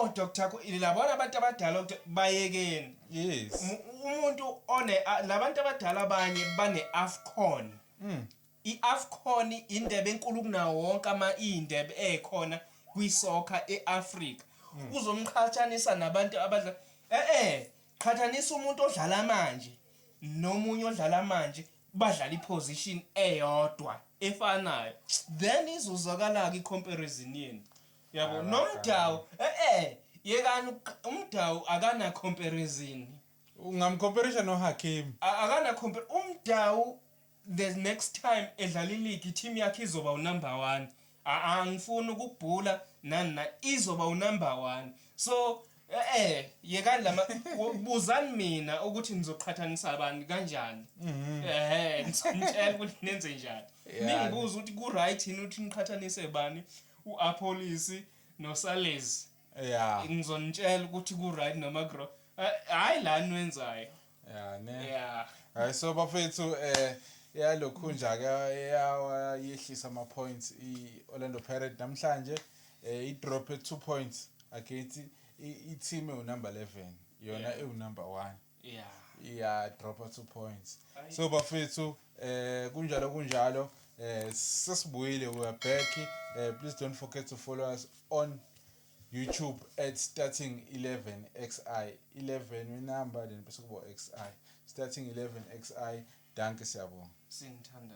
Oh Dr. Labona abantu abadala ukuthi bayekeni. Umuntu one labantu abadala abanye bane AFCON. I-AFCON indebe enkulu kunawo wonke ama indebe ekhona kwisoccer eAfrica. Uzomqhathanisa nabantu abadla qhathanisa umuntu odlala manje nomunye odlala manje, badlala iposition eyodwa efanayo, then izozwakala ke i-comparison yenu, yabo. NoMudau, yekani, uMudau akana comparison. Ungamcomparisha noHakim? Akana compare uMudau. The next time edlala ileague, team yakhe izoba unumber 1. Angifuni ukubhula nani na, izoba unumber 1. So yekani lama, buzani mina ukuthi nizoqhathanisa abantu kanjani. Ngizonitshela ukuthi nenze njani. Ningibuza ukuthi ku right yini ukuthi niqhathanise bani, uAppollis noSales. Ngizonitshela ukuthi ku right noma ku wrong. Hayi la niwenzayo. Yeah, ne. Hayi, so bafethu, yalokhunja ke yayehlisa ama points i-Orlando Pirates namhlanje, i drop 2 points against i team ewu number 11, yona ewu number 1. Iya drop 2 points. So bafethu, kunjalo kunjalo, sesibuyile, we are back. Please don't forget to follow us on YouTube at starting 11 XI, 11 winumber, then bese kuba XI, starting 11 XI. Dankie, siyabonga. Sinithanda.